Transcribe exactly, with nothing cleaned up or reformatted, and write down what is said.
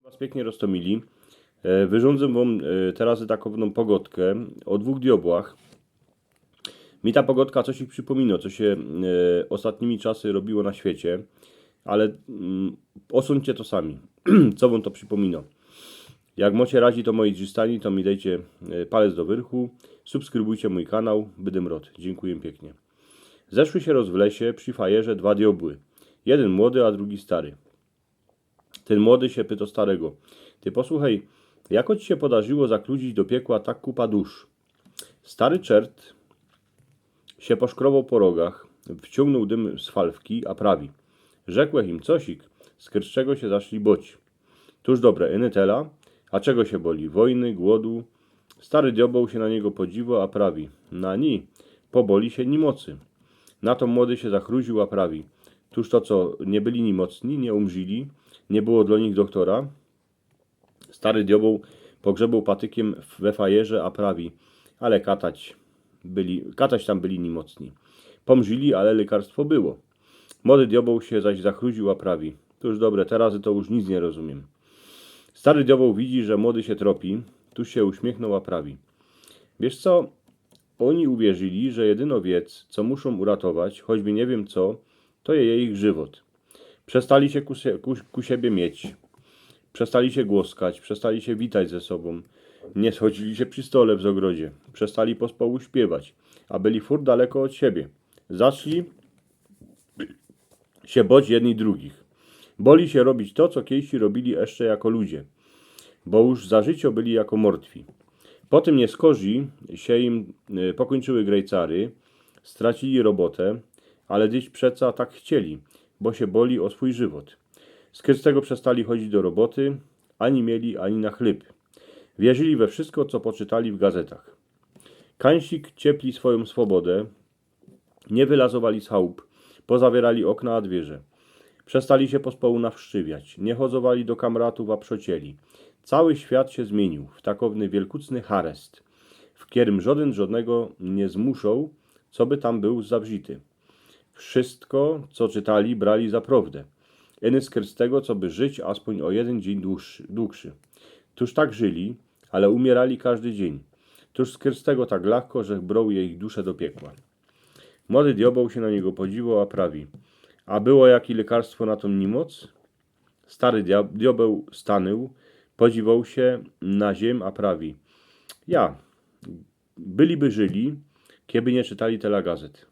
Was piyknie roztomili. E, wyrządzę wam, e, teroz takowną pogodkã ô dwōch diobłach. Mi ta pogodka coś ich przipōmino, co sie, e, ôstatnimi czasy robiło na świecie, ale, mm, ôsōndźcie to sami, co wōm to przipōmino. Jak mocie razi to moje drzistanie, to mi dejcie, e, palec do wyrchu, subskrybujcie mōj kanał, bydym rod. Dziynkuję piyknie. Zeszły sie roz w lesie przi fajerze dwa diobły. Jedyn młody, a drugi stary. Tyn młody sie pyto starego: „Ty posłuchej, jako ci sie podarziło zakluzić do piekła tak kupa dusz?” Stary czert sie poszkroboł po rogach, wciōngnōł dym z falfki, a prawi: „Rzekłech im cosik, z czego sie zaczli boć.” „Tōż dobre, iny tela, a czego sie boli? Wojny, głodu?” Stary diobeł sie na niego podziwo, a prawi: „Na ni, poboli sie nimocy.” Na to młody sie zachruził, a prawi: „Tōż to co, niy byli nimocni, niy umrzili, niy było dlo nich doktora?” Stary diobeł pogrzeboł patykiym we fajerze, a prawi: „Ale katać byli, katać tam byli nimocni. Pomrzili, ale lykarstwo było.” Młody diobeł sie zaś zachruził, a prawi: „Tōż dobre, te razy to już nic niy rozumiem.” Stary diobeł widzi, że młody sie tropi, tōż sie uśmiechnōł, a prawi: „Wiysz co, ôni uwierzyli, że jedyno wiec, co muszōm uratować, choćby niy wiym co, to je jejich żywot. Przestali sie ku, se- ku, ku siebie mieć. Przestali sie głoskać, przestali sie witać ze sobōm. Niy schodzili sie przi stole w zogrodzie. Przestali pospołu śpiywać, a byli furt daleko ôd siebie. Zaczli sie boć jedni drugich. Boli sie robić to, co kejsi robili jeszcze jako ludzie, bo już za życio byli jako mortwi. Potym niyskorzij sie im, e, pokōńczyły grejcary, stracili robotę, ale dyć przeca tak chcieli, bo sie boli ô swōj żywot. Skyrz tego przestali chodzić do roboty, ani mieli, ani na chlyb. Wierzyli we wszystko, co poczytali w gazetach. Kańsik ciepli swojōm swobodę, niy wylazowali z chałup, pozawierali ôkna a dwiyrze. Przestali sie pospołu nawszczywiać, niy chodzowali do kamratōw a przocieli. Cały świat sie zmiyniōł w takowny wielkucny harest, w kerym żodyn żodnego niy zmuszoł, coby tam bōł zawrzity. Wszystko, co czytali, brali za prowdã. Iny skyrz tego, coby żyć aspōń ô jedyn dziyń dłuższy, dłuższy. Tōż tak żyli, ale umierali kożdy dziyń. Tōż skyrz tego tak lachko, że brōł jejich dusze do piekła.” Młody diobeł sie na niego podziwoł, a prawi: „A było jake lykarstwo na tōm nimoc?” Stary dia- diobeł stanōł, podziwoł sie na ziymiã, a prawi: „Ja, byliby żyli, keby niy czytali tela gazet.”